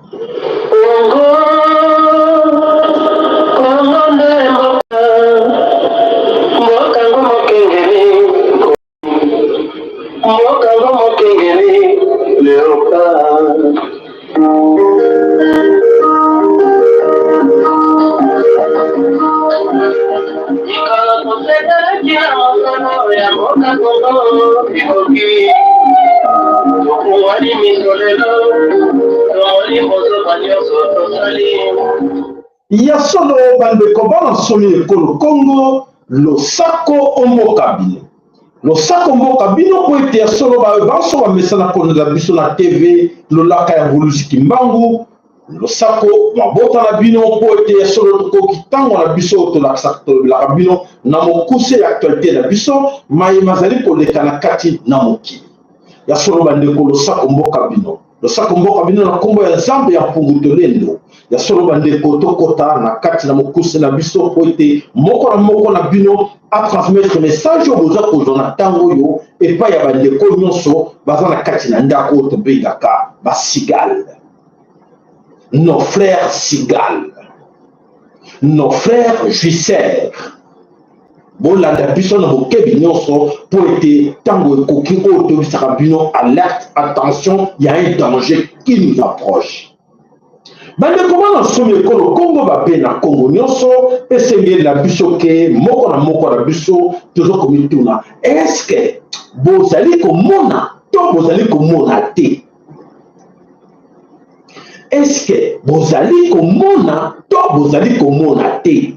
Congo, Congo nde mboka, mboka ngo mokengeli, mboka ngo mokengeli, leopard. Mikolo tosekelaki na mosolo ya mboka Congo ekoki, tofungwani miso lelo, tomoni bozoba nyonso tosali. Ya solo bandeko bana nsoni ekolo Congo, losako o mboka bino. Losako mboka bino mpo ete ya solo baye banso bamesana kolanda biso na TV lolaka ya Mvuluzi Kimbangu. Losako mabota na bino mpo ete ya solo tokoki ntango na biso oyo tolakisaka tolobelaka bino na mokuse ya actualité na biso maye mazali koleka na kati na mokili. Ya solo bandeko losako mboka bino. Losako mboka bino na nkombo ya Nzambe ya Mpungu Tolendo. Ya solo bandeko, tokota na kati na mokuse na biso mpo ete moko na moko na bino atransmettre message oyo boza kozwa na ntango oyo epai ya bandeko nyonso baza na kati na ndako oyo tobengaka basigale, nos frères cigales, nos frères jouisseurs. Bolanda biso na bokebi nyonso mpo ete ntango ekoki oyo toyebisaka bino alerte, attention, ya un danger qui nous approche. Bandeko bana nsomi ekolo Kongo babe na Kongo nyonso, esengeli na biso ke moko na moko na biso tozo komituna, eske bozali komona to bozali komona te? Eske bozali komona to bozali komona te?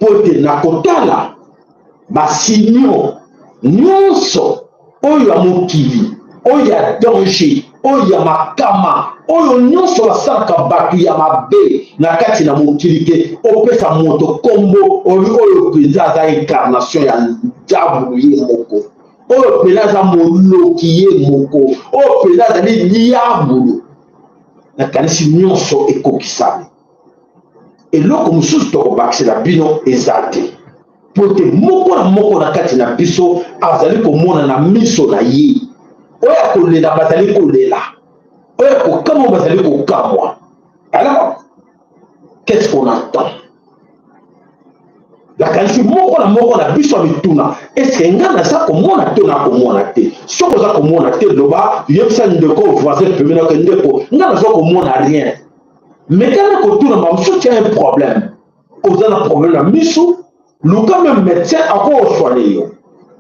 Mpo ete na kotala basinio nyonso oyo ya mokili, oyo ya danger, oyo ya makama, oyo nyonso basalaka bato ya mabe na kati na mokili, ke opesa moto nkombo oyo oyo mpenza aza incarnation ya diabulu ye moko, oyo mpenza aza moloki ye moko, oyo mpenza azali diabulu, nakanisi nyonso ekokisami. Eloko mosusu tokobakisela bino eza te, mpo ete moko na moko na kati na biso azali komona na miso na ye. Oyo akolela bazali kolela, oyo akokamwa bazali kokamwa. Alors, qu'est-ce qu'on attend? Nakanisi moko na moko na biso ya mituna, eske nga naza komona to nakomona te? Soki oza komona te, loba, yebisa ndeko voisin pembeni yako, ndeko, nga naza komona rien. Meka na kotuna mamosusu, tu as un problème, oza na problème na misu, luka meme médecin akosoigne yo.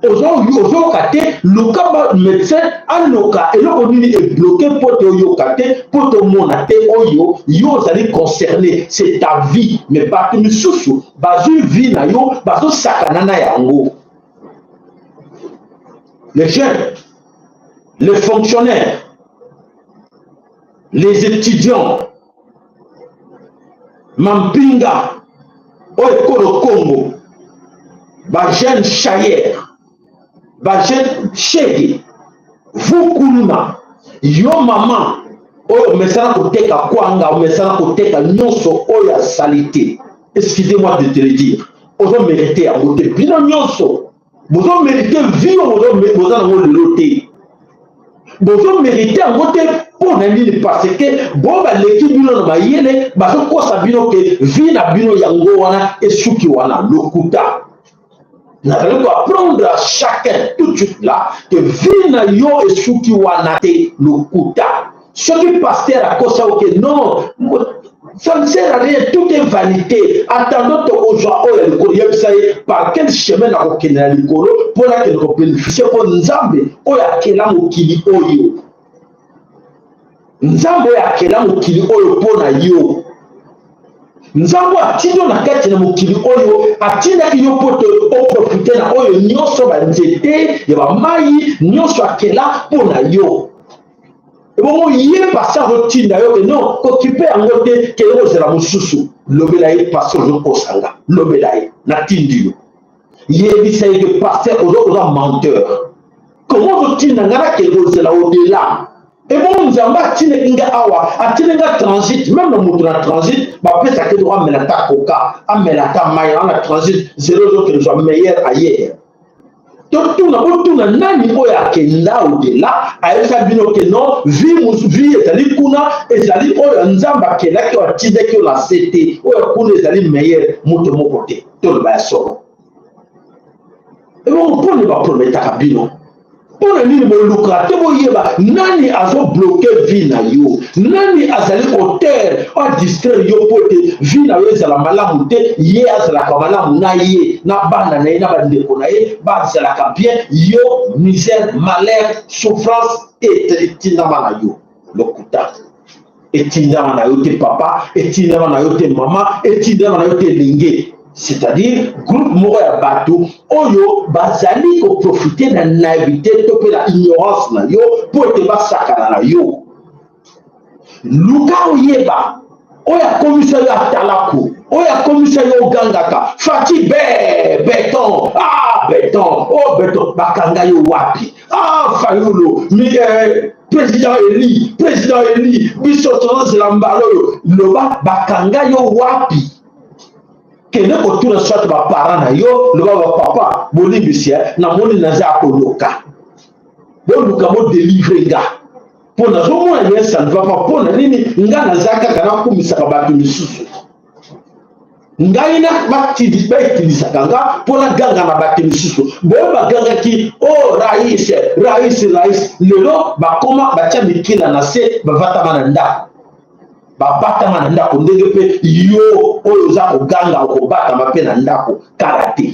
Ozoyoka te, luka ba médecin aluka eloko nini ebloke mpo te oyoka te, mpo tomona te. Oyo yo ozali concerné, c'est ta vie, mais bato misusu bazwi vie na yo, bazosakana na yango. Les jeunes, les fonctionnaires, les étudiants, mampinga oyo ekolo Congo, bajeune chayere, bajeune shege, vukuluna, yo mama oyo omesana koteka kwanga, omesana koteka nyonso oyo ya salite, excusez-moi de te le dire, ozo merite yango te. Bino nyonso bozo merite vie oyo boza nango lelo te, bozo merite yango te. Mpo na nini? Parce que bo baleki bino na mayele, bazokosa bino ke vie na bino yango wana esuki wana. Lokuta. Nazali koapprendre à chacun tout de suite là que vie na yo esuki wana te, lokuta. Soki pasteur akosa oke, non, ça ne sert à rien, tout est vanité, attendons tokozwa oyo ya likolo, yebisa ye par quel chemin nakokende na likolo mpo nakende kobénéficie, mpo Nzambe oyo akela mokili oyo, Nzambe oyo akela mokili oyo mpo na yo, Nzambe atindi yo na kati na mokili oyo, atindaki yo mpo te oprofite na oyo nyonso, banzete ya bamai nyonso akela mpo na yo. Ebongo ye pasteur azotinda yo ke non, kokipe yango te, kende kozela mosusu. Lobela ye, pasteur ozokosa nga. Lobela ye, natindi yo, yebisa ye ke pasteur oza menteur. Comment ozotinda nga nakende kozela au-delà? Ebongo Nzambe atindaki nga awa, atindi nga transit. Meme na moto na transit bapesaka droit amela ata coca, amela ata mai. Wana transit, zelo ozokende zwa meilleur ailleurs. Totuna, botuna nani oyo akenda au-delà, ayebisa bino ke non, vie vie ezali kuna, ezali oyo Nzambe akelaki, oyo atindaki oyo na se te, oyo kuna ezali meilleur, moto moko te. Toloba ya solo. Ebongo mpo nini baprometaka bino? Mpo na nini bolukaka te boyeba nani azobloke vie na yo, nani azali auteur oyo adistraire yo mpo ete vie na yo ezala malamu te? Ye azalaka malamu na ye na bana na ye na bandeko na ye bazalaka bien, yo misère, malheur, souffrance etindama na yo. Lokuta. Etindama na yo te papa, etindama na yo te mama, etindama na yo te elenge. C'est-à-dire groupe moko ya bato oyo bazali koprofite na naivete to mpe na ignorance na yo mpo ete basakana na yo. Luka oyeba oyo akomisa yo atalaku, oyo akomisa yo ogangaka Fatshi be beton, ah beton, oh beton, bakanga yo wapi? Ah Fayulu, mi, président Eli, président Eli, biso tozozela mbala oyo, loba bakanga yo wapi? Kende kotuna soit baparent na yo, loba bapapa bolimbisi, namoni naza ya koloka, boluka bodelivre nga mpo nazomona bien ça ne va pas. Mpo na nini nga naza kaka nakumisaka bato misusu? Ngai na bautilisaka nga mpo naganga na bato misusu. Boyo bagangaki o oh, rais rais rais, lelo bakoma batya mikila na se, bavatama na ndako, babatama na ndako. Ndenge mpe yo oyo oza koganga okobatama mpe na ndako kala te.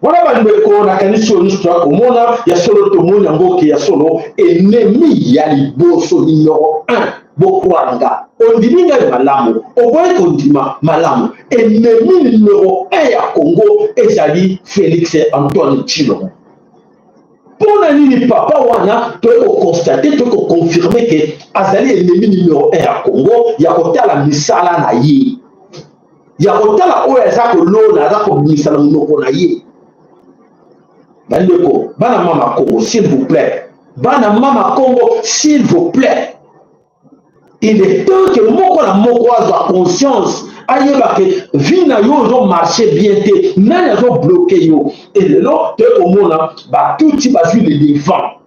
Wana bandeko, nakanisi oyo nyonso toya komona ya solo, tomoni yango ke ya solo ennemi ya liboso numero 1, bocroire nga, ondimi ngai malamu, oboyi kondima malamu, ennemi numero 1 ya Congo ezali Félix Antoine Tshilombo. Mpo na nini papa wana toyei kokonstate, toyei koconfirme ke azali ennemi numero 1 ya Congo? Ya kotala misala na ye, ya kotala oyo aza kolona, aza kobimisa na monoko na ye. Bandeko, bana mama Congo, s'il vous plaît, bana mama Congo, s'il vous plaît, il est temps que moko na moko azwa conscience, ayeba ke vie na yo ozomarche bien te, nani azobloke yo. E lelo toye komona batuti bazwi le devant,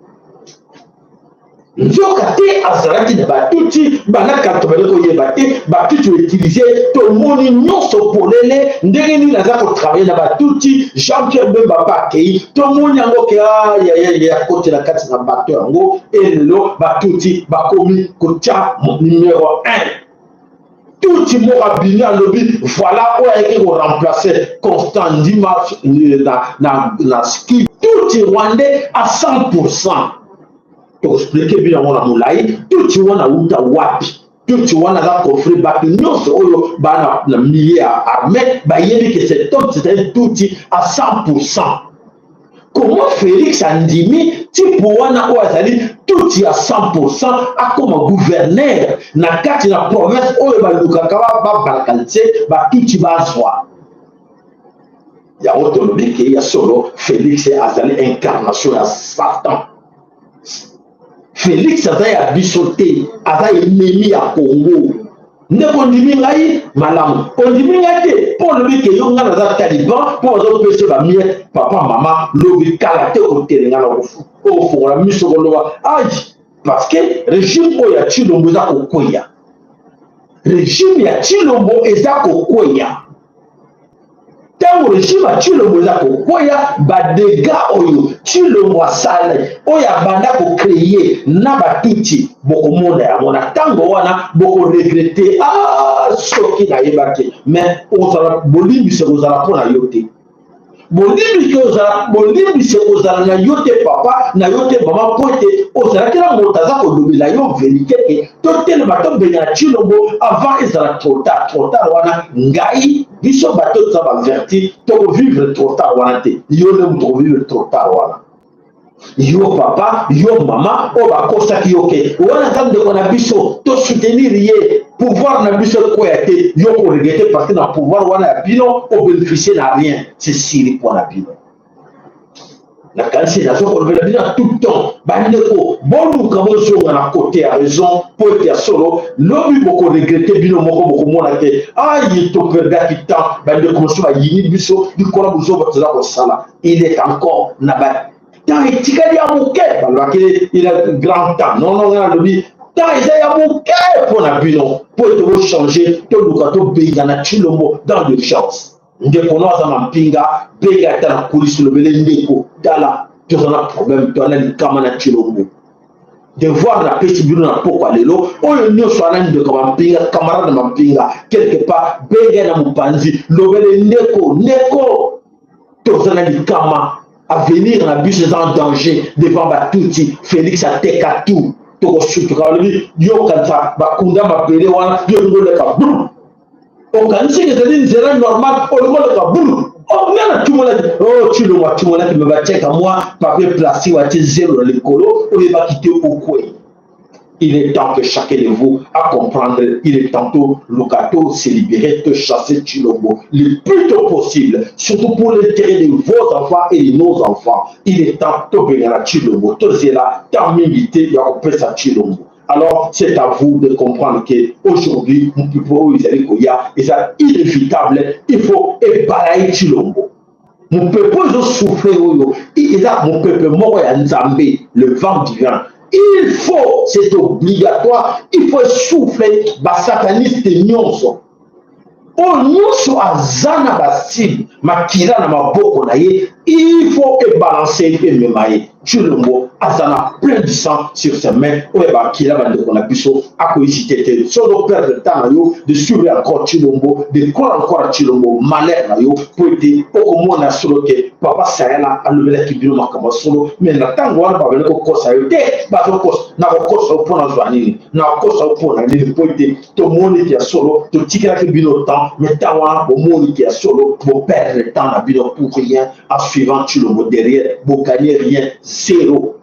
nzoka te azalaki na batuti banda kala, tobandi koyeba te batuti outilize. Tomoni nyonso polele ndenge nini aza kotravaille na batuti. Jean Pierre Bemba mpe akei, tomoni yango ke ayayaya koti na kati na bato yango. E lelo batuti bakomi kotya numero 1. Tuti moko abimi, alobi voilà oyo ayaki koremplace Constant Ndima na ski, tuti rwandais à 100. Toexplike bino yango na molai. Tuti wana auta wapi? Tuti wana aza coffre. Bato nyonso oyo baa na milieu ya armée bayebi ke cet homme, c'est un tuti à 100. Comment Félix andimi type wana oyo azali tuti ya 100 akoma gouverneur na kati na province oyo balukaka babalkanise batuti bazwa yango? Tolobi ke ya solo Félix azali incarnation ya Satan. Félix aza ya biso te, aza ennemi ya Congo. Ndeko, ondimi ngai malamu, ondimi ngai te, mpo olobi ke yo ngai naza taliban mpo bazopesa bamiete. Papa, mama, lobi kala te okotelenga na okofongola miso koloba ai, parce que régime oyo ya Tshilombo eza kokweya, régime ya Tshilombo eza kokweya. Ntango régime ya Tshilombo eza kokweya, badega oyo Tshilombo asali, oyo abanda kocreye na batuti, bokomona yango na ntango wana, bokoregrete. Ah, soki nayebaki! Mais ozala bolimbisi ekozala mpo na yo te, bolimbisi ekozala na yo te papa, na yo te mama, mpo ete ozalaki na moto aza kolobela yo vérité ke totelema, tobengana Tshilombo avant ezala trop tard. Trop tard wana, ngai, biso bato toza baverti, tokovivre trop tard wana te. Yo nde moto okovivre trop tard wana, yo papa, yo mama oyo bakosaki yo ke wana aza ndeko na biso, tosoutenir ye, pouvoir na biso ekweya te. Yo koregrete, parce que na pouvoir wana ya bino obénéficie na rien, c'est siri mpo na bino. Nakanisi nazo kolobela bino ya tout temps, bandeko, boluka bozonga na kote ya raison, mpo ete ya solo lobi bokoregrete bino moko, bokomona te aye toperdaki temps. Bandeko mosusu bayini biso likolo ya buzoba toza kosala. Il est encore na ba temps etikali ya moke, balobaki il est grand temps. Non, non, nalobi temps eza ya moke mpo na bino, mpo ete bochange, toluka tobengana Tshilombo dans l'urgence. Ndeko no aza mampinga, benga ata na kulisi, lobele ndeko, tala toza na problème, toza na likama na Tshilombo. Devoir napesi bino na pokwa lelo oyo nyonso wana, ndeko mampinga, camarade mampinga quelque part, benga na mopanzi, lobele ndeko, ndeko toza na likama, avenir na biso eza en danger devant batutsi. Félix ateka tout, tokosutuka. Balobi yokanisa bakunda mabele wana, yo olingi oleka bulu, okanisi ezali nzela normal, olingi oleka bulu. Nga natumolaki o Tshilombo atumolaki, me batiaka mwa papier plastique, batie zelo na likolo, oyebaki te okwei. Il est temps que chacun de vous a comprendre. Il est temps de to se libérer, de chasser Tshilombo le plus tôt possible, surtout pour l'intérêt de vos enfants et de nos enfants. Il est temps de tobengana Tshilombo, tozela temps mingi te ya kopesa Tshilombo. Alors, c'est à vous de comprendre que aujourd'hui, mopepe oyo ezali koya eza inévitable, il faut ebalaye Tshilombo. Mopepe oyo ezosouffle oyo eza mopepe moko ya Nzambe, le vent divin. Il faut, c'est obligatoire, il faut souffler basataniste nyonso oyo nyonso aza na basible makila na maboko na ye. Il faut ebalance, emema ye. Tshilombo aza na plein du sang sur ses mains, oyo bakila bandeko na biso. Akohésite te. So perdre temps na yo de suivre encore Tshilombo, de croire encore à Tshilombo, malheur na yo, po ete okomona solo ke papa Sayala alobelaki bino makambo ya solo. Mais na ntango wana babandi kokosa yo te, bazokosa. Nakokosa yo mpo nazwa nini? Nakokosa yo mpo na nini? Mpo ete tomoni ke ya solo totikelaki bino temps, mais ntango wana bomoni ke ya solo boperdre temps na bino pour rien en suivant Tshilombo derrière, bogagner rien, zéro.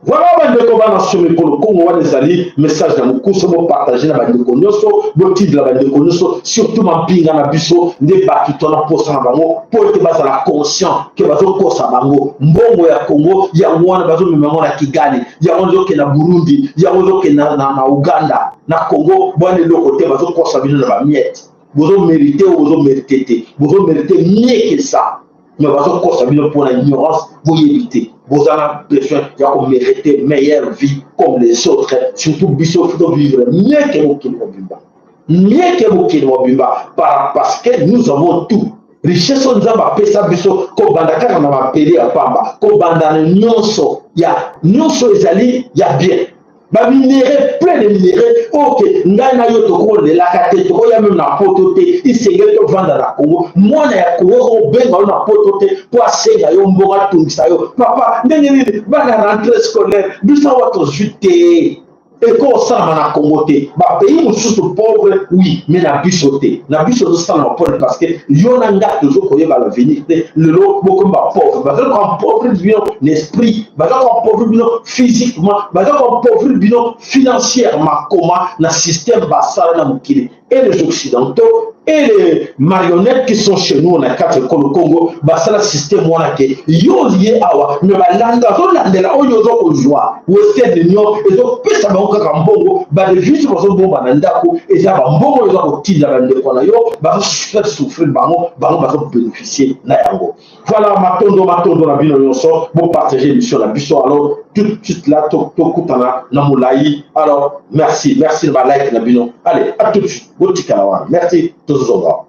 Voilà, bandeko bana somi ekolo Kongo, wana ezali message na mokuso. Bopartage na bandeko nyonso, botindela bandeko nyonso, surtout mampinga na biso nde bato tona posa na bango, mpo ete bazala conscient ke bazokosa bango. Mbongo ya Kongo yango wana bazomema yango na Kigali, yango ezokende na Burundi, yango ezokende na Uganda. Na Kongo bwana eloko te, bazokosa bino na bamiettes. Bozomérite oyo bozomérite te, bozomérite mieux que ça, mais bazokosa bino mpona ignorance, boyebi te. Boza na besoin ya komérite meilleure vie comme les autres, surtout biso faut vivre mieux que mokili mobimba, mieux que mokili mobimba, parce que nous avons tout. Richesse oyo Nzambe apesa biso, kobanda kaka na mapele ya pamba, kobanda na nyonso ya nyonso ezali ya bien, baminerais, plein de minerais. Ok, ngai na yo tokolelaka te, tokoya même na poto te. Isengeli tovanda na Kongo. Mwana ya Kongo okobenga yo na poto te mpo asenga yo mbongo, atungisa yo: "Papa, ndenge nini bana rentrée scolaire?" Biso awa tozwi te, ekosalama na Congo te. Bapays mosusu pauvre, oui, mais na biso te. Na biso ezosalama pauvre parce que yo na nga tozokoyeba l'avenir te. Lelo bokomi bapauvre, baza koappauvrir bino na esprit, baza koappauvrir bino physiquement, baza koappauvrir bino financièrement. Comment? Na système basala na mokili, et les Occidentaux et les marionnettes qui sont chez nous na kati ekolo Congo, basala système wana ke yo ye awa me balanda, azolandela oyo oza kozwa. Western Union ezopesa bango kaka mbongo, badevise bazobomba na ndako eza bambongo oyo eza kotinda bandeko na yo, bazofaire souffrir bango, bango bazobénéficie na yango. Voilà, matondo, matondo na bino nyonso. Bopartage émission na biso. Alors tout de suite là, tokutana na molai. Alors merci, merci na balike na bino. Allez, à tout de suite, botikala wana. Merci, tozozonga.